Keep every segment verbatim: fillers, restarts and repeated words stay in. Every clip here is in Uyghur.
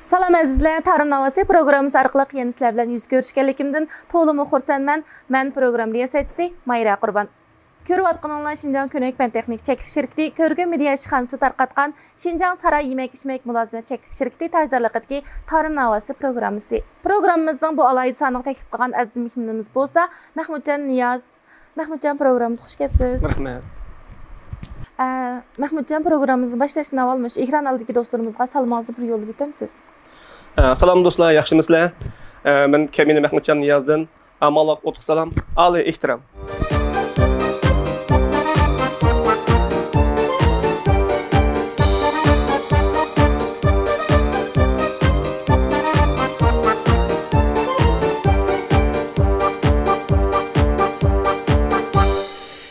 سالام ئەزىزلەر، تارىم ناۋاسى پروگراممىسى ئارقىلىق يەنە سىلەر بىلەن يۈز كۆرۈشكەنلىكىمدىن تولىمۇ خۇرسەنمەن. مەن پروگرامما رىياسەتچىسى مايرا قۇربان. كۆرۈۋاتقىنىڭلار شىنجاڭ كۆنەك پەن تېخنىك چەكلىك شىركىتى كۆرگۈم مېدىيا ئىشخانىسى تارقاتقان شىنجاڭ ساراي يېمەك ئىچمەك مۇلازىمەت چەكلىك شىركىتى تاجدارلىقىدىكى تارىم ناۋاسى پروگراممىسى. پروگراممىمىزنىڭ بۇ ئالاھىدە سانىغا تەكلىپ قىلغان ئەزىز مېھمىنىمىز بولسا مەھمۇتجان نىياز. مەھمۇتجان، پروگراممىمىزغا خۇش كەپسىز. رەھمەت. ئە، مەھمۇتجان، پروگراممىمىزنى باشلاشتىن ئاۋۋال مۇشۇ ئېكران ئالدىدىكى دوستلىرىمىزغا سالىمىڭىزنى بىر يوللاپ ئۆتەمسىز؟ ئە، سالام دوستلار، ياخشىمۇسىلەر؟ ئە، مەن كەمىنە مەھمۇتجان نىيازدىن ئامانلىق، ئوتلۇق سالام، ئالىي ئېھتىرام.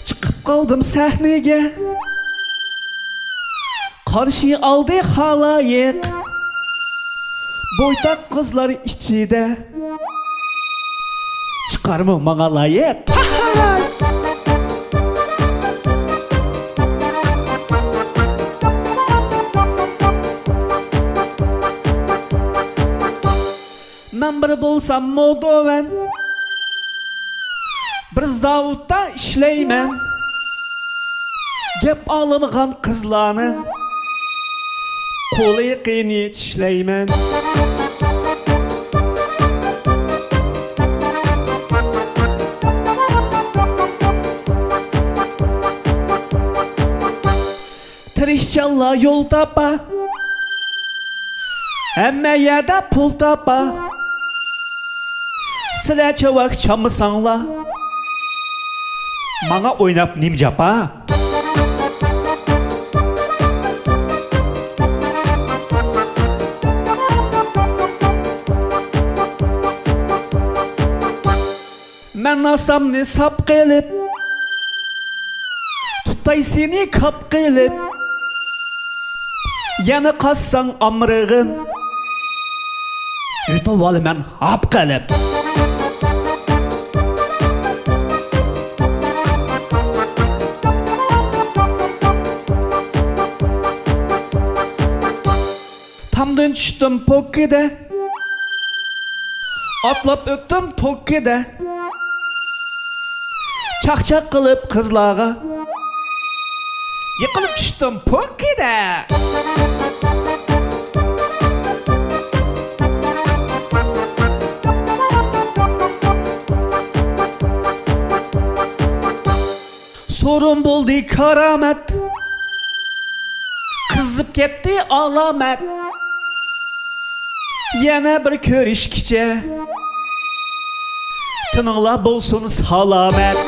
چىقىپ قالدىم سەھنىگە، قارشى ئالدى خالايىق، بويتاق قىزلار ئىچىدە. چىقارمۇ ماڭا لايىق. مەن بىر بولسام مودوۋەن، بىر زاۋۇتتا ئىشلەيمەن. گەپ ئاڭلىمىغان قىزلارنى قۇلىقىنى چىشلەيمەن. تىرىشچانلار يول تاپا، ھەممە يەردە پۇل تاپا. سىلەر چاۋاك چالمىساڭلار، ماڭا ئويناپ نېمە جاپا؟ مەن ناسامنى ساپ قىلىپ، تۇتاي سېنى كاپ قىلىپ. يەنە قاچساڭ ئامرىغىم، يۇتۇۋالىمەن ھاپ قىلىپ. تامدىن چۈشتۈم پوككىدە، ئاتلاپ ئۆتتۈم توككىدە. چاقچاق قىلىپ قىزلارغا، يىقىلىپ چۈشتۈم پوككىدە. سورۇن بولدى كارامەت، قىزىپ كەتتى ئالامەت. يەنە بىر كۆرۈشكىچە، تېنىڭلار بولسۇن سالامەت.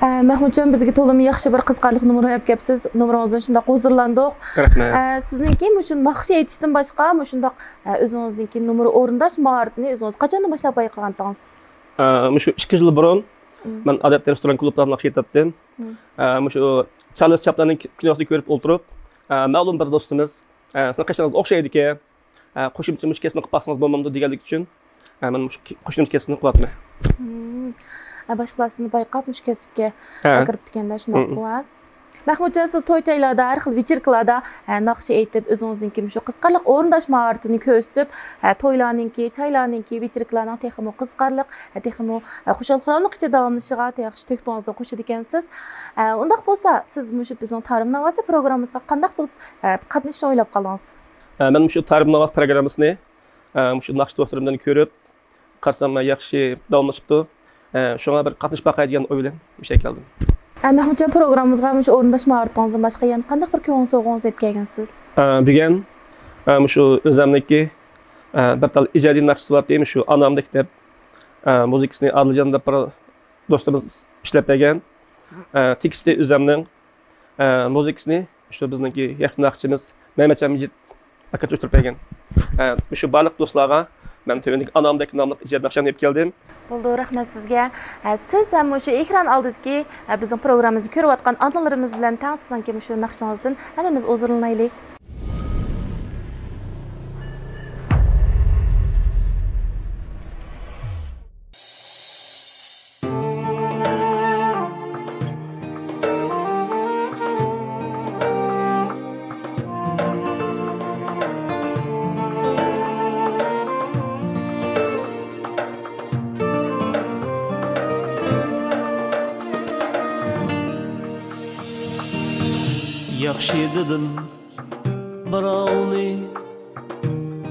ئە، مەھمۇتجان، بىزگە تولىمۇ ياخشى بىر قىزىقارلىق نومۇر ئېلىپ كەپسىز. نومۇرىڭىزدىن شۇنداق ھۇزۇرلاندۇق. رەھمەت. ئە، سىزنىڭكى مۇشۇ ناخشا ئېيتىشتىن باشقا، مۇشۇنداق، ئە، ئۆزىڭىزنىڭكى نومۇر ئورۇنداش ماھارىتىنى ئۆزىڭىز قاچاندىن باشلاپ بايقىغانتىڭىز؟ ئە، مۇشۇ ئىككى يىل بۇرۇن مم. مەن ئادەتتە رېستوران، كۇلۇبلاردا ناخشا ئېيتاتتىم. مم. ئە، مۇشۇ چارلىز چاپلىننىڭ كىنوسىنى كۆرۈپ ئولتۇرۇپ، ئە، مەلۇم بىر دوستىمىز، ئە، سىزنىڭ قېشىڭىز ئوخشايدىكەن، ئە، قوشۇمچە مۇشۇ كەسىپنى قىلىپ باقسىڭىز بولمامدۇ دېگەنلىكى ئۈچۈن، ئە، مەن مۇشۇ كى-، قوشۇمچە كەسىپنى قىلىۋاتىمەن. مم. ئە، باشقىلار سىزنى بايقاپ مۇشۇ كەسىپكە ھە. كىرىپتىكەندە، شۇنداققۇ؟ مم. مەھمۇتجان، سىز توي جايلاردا، ھەر خىل ۋېچېركىلاردا، ئە، ناخشا ئېيتىپ، ئۆزىڭىزنىڭكى مۇشۇ قىزىقارلىق ئورۇنداش ماھارىتىنى كۆرسىتىپ، ئە، تويلارنىڭكى، چايلارنىڭكى، ۋېچېركىلارنىڭ تېخىمۇ قىزىقارلىق، ئە، تېخىمۇ، ئە، خۇشال-خۇراملىققىچە داۋاملىشىشىغا ياخشى تۆھپىڭىزنى قوشىدىكەنسىز. ئە، ئۇنداق بولسا، سىز مۇشۇ بىزنىڭ تارىم ناۋاسى پروگراممىمىزغا قانداق بولۇپ، ئە، قاتنىشىشنى ئويلاپ قالدىڭىز؟ ئە، مەن مۇشۇ تارىم ناۋاسى پروگراممىسىنى، ئە، مۇشۇ ناخشا دوختۇرۇمدىن كۆرۈپ، قارىسام، مەن ياخشى داۋاملىشىپتۇ. ئە، شۇڭا بىر قاتنىشىپ باقاي دېگەن ئوي بىلەن مۇشۇ يەرگە كەلدىم. ئە، مەھمۇتجان، پروگراممىمىزغا مۇشۇ ئورۇنداش ماھارىتىڭىزدىن باشقا يەنە قانداق بىر كۆڭۈل سوۋغىڭىزنى ئېلىپ كەلگەنسىز؟ ئە، بۈگۈن، ئە، مۇشۇ ئۆزەمنىڭكى، ئە، بىر تال ئىجادىي ناخشىسى بارتى، مۇشۇ ئانامدەك دەپ، ئە، مۇزىكىسىنى ئادىلجان دەپ بىر دوستىمىز ئىشلەپ بەرگەن. ئە، تېكىستى ئۆزەمنىڭ، ئە، مۇزىكىسىنى شۇ بىزنىڭكى ياخشى ناخشىچىمىز مەمەتجان مىجىت ئاكا ئۇچرىتىپ بەرگەن. ئە، مۇشۇ بارلىق دوستلارغا مەن تۆۋەندىكى ئانامدەك ناملىق ئىجاد ناخشامنى ئېلىپ كەلدىم. بولدى، رەھمەت سىزگە. ئە، سىز ھەم مۇشۇ ئېكران ئالدىدىكى، ئە، بىزنىڭ پروگراممىمىزنى كۆرۈۋاتقان ئانىلىرىمىز بىلەن تەڭ سىزنىڭكى مۇشۇ ناخشىڭىزدىن ھەممىمىز ھۇزۇرلىنايلى. ياخشى دېدىم بىراۋنى،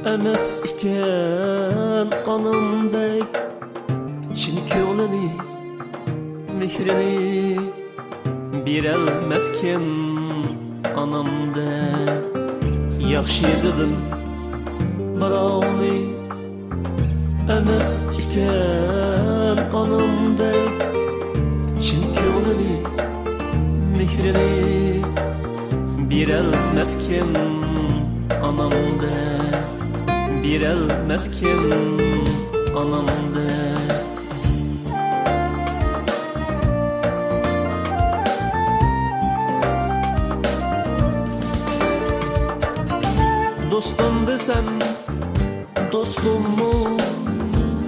ئەمەس ئىكەن ئانامدەك، چىن كۆڭلىنى، مېھرىنى بېرەلمەسكەن ئانامدەك. ياخشى دېدىم بىراۋنى، ئەمەس ئىكەن ئانامدەك، چىن كۆڭلىنى، مېھرىنى بېرەلمەسكەن ئانامدەك، بېرەلمەسكەن ئانامدەك. دوستۇم دېسەم، دوستۇممۇ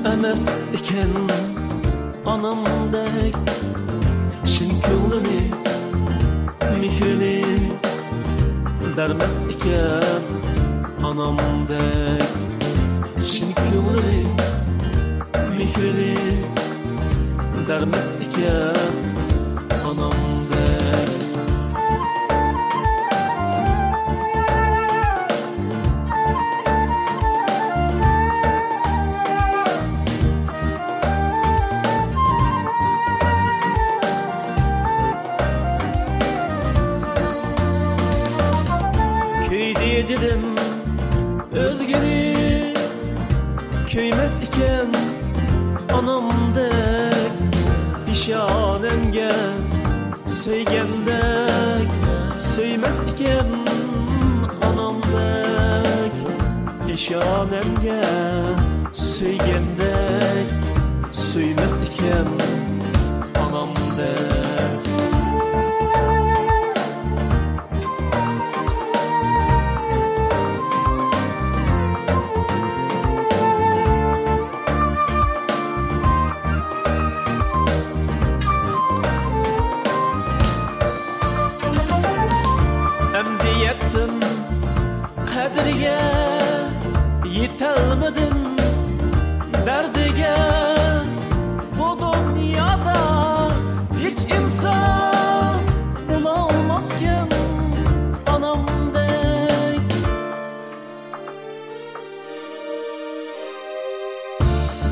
ئەمەس ئىكەن ئانامدەك، چىن كۆڭلىنى، مېھرىنى بەرمەس ئىكەن ئانامدەك، چىن كۆڭلىنى، مېھرىنى بەرمەس ئىكەن ئانامدەك. كۆيدى دېدىم ئۆزگىنى، كۆيمەس ئىكەن ئانامدەك، پېشانەمگە سۆيگەندەك، سۆيمەس ئىكەن ئانامدەك، پېشانەمگە سۆيگەندەك، سۆيمەس ئىكەن ئانامدەك. ئەمدى يەتتىم قەدرىگە، يېتەلمىدىم دەردىگە. بۇ دۇنيادا ھېچ ئىنسان بولالماسكەن ئانامدەك.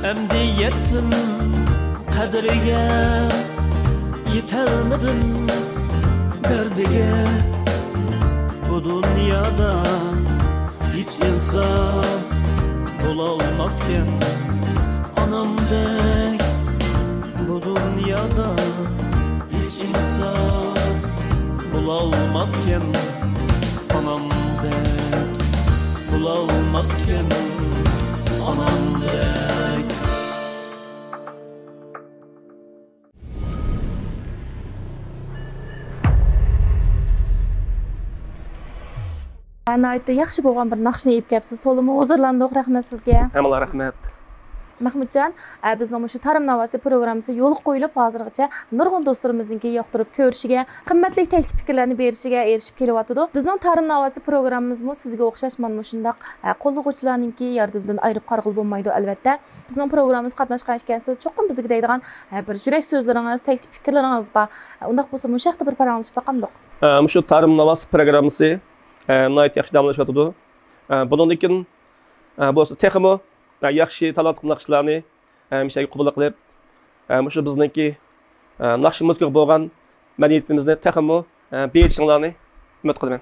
ئەمدى يەتتىم قەدرىگە، يېتەلمىدىم دەردىگە. بۇ دۇنيادا ھېچ ئىنسان بولالماسكەن ئانامدەك. بۇ دۇنيادا ھېچ ئىنسان بولالماسكەن ئانامدەك، بولالماسكەن ئانامدەك. ناھايىتى ياخشى بولغان بىر ناخشىنى ئېلىپ كەپسىز، تولىمۇ ھۇزۇرلاندۇق، رەھمەت سىزگە. ھەممىڭلارغا رەھمەت. مەھمۇتجان، ئە، بىزنىڭ مۇشۇ تارىم ناۋاسى پروگراممىسى يولغا قويۇلۇپ، ھازىرغىچە نۇرغۇن دوستلىرىمىزنىڭكى ياقتۇرۇپ كۆرۈشىگە، قىممەتلىك تەكلىپ پىكىرلەرنى بېرىشىگە ئېرىشىپ كېلىۋاتىدۇ. بىزنىڭ تارىم ناۋاسى پروگراممىمىزمۇ سىزگە ئوخشاش مانا مۇشۇنداق، ئە، قوللىغۇچىلارنىڭكى ياردىمىدىن ئايرىپ قارىغىلى بولمايدۇ، ئەلۋەتتە. بىزنىڭ پروگراممىمىزغا قاتناشقان ئىكەنسىز، چوقۇم بىزگە دەيدىغان، ئە، بىر يۈرەك سۆزلىرىڭىز، تەكلىپ پىكىرلىرىڭىز بار. ئە، ئۇنداق بولسا مۇشۇ ھەقتە بىر پاراڭلىشىپ باقامدۇق؟ ئە، مۇشۇ تارىم ناۋاسى پروگراممىسى، ئە، ناھايىتى ياخشى داۋاملىشىۋاتىدۇ. ئە، بۇنىڭدىن كېيىن، ئە، بولسا تېخىمۇ، ئە، ياخشى تالانتلىق ناخشىلارنى، ئە، ھەمىشە قوبۇل قىلىپ، ئە، مۇشۇ بىزنىڭكى، ئە، ناخشا مۇزىكىغا بولغان مەدەنىيىتىمىزنى تېخىمۇ، ئە، بېيىتىشىڭلارنى ئۈمىد قىلىمەن.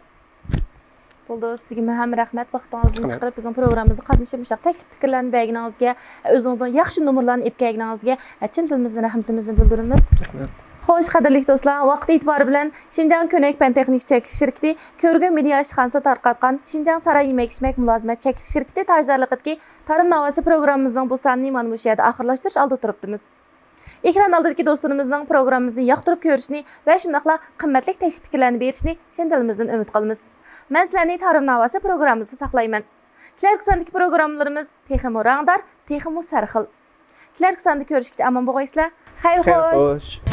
بولدى، سىزگىمۇ ھەم رەھمەت، ۋاقتىڭىزدىن رەھمەت. چىقىرىپ بىزنىڭ پروگراممىمىزغا قاتنىشىپ مۇشۇنداق تەكلىپ پىكىرلەرنى بەرگىنىڭىزگە، ئۆزىڭىزنىڭ ياخشى نومۇرلارنى ئېلىپ كەلگىنىڭىزگە، ئە، چىن دىلىمىزدىن رەھمىتىمىزنى بىلدۈرىمىز. رەھمەت. خوش، قەدىرلىك دوستلار، ۋاقىت ئېتىبارى بىلەن شىنجاڭ كۆنەك پەن تېخنىكا چەكلىك شىركىتى كۆرگۈم مېدىيا ئىشخانىسى تارقاتقان شىنجاڭ ساراي يېمەك ئىچمەك مۇلازىمەت چەكلىك شىركىتى تاجدارلىقىدىكى تارىم ناۋاسى پروگراممىمىزنىڭ بۇ سانىنى مانا مۇشۇ يەردە ئاخىرلاشتۇرۇش ئالدىدا تۇرۇپتىمىز. ئېكران ئالدىدىكى دوستلىرىمىزنىڭ پروگراممىمىزنى ياقتۇرۇپ كۆرۈشىنى ۋە شۇنداقلا قىممەتلىك تەكلىپ پىكىرلەرنى بېرىشىنى چىن دىلىمىزدىن ئۈمىد قىلىمىز. مەن سىلەرنى تارىم ناۋاسى پروگراممىسىدا ساقلايمەن. كېلەركى ساندىكى پروگراممىلىرىمىز تېخىمۇ رەڭدار، تېخىمۇ سەرخىل. كېلەركى ساندا كۆرۈشكىچە ئامان بولغايسىلەر. خەير خوش.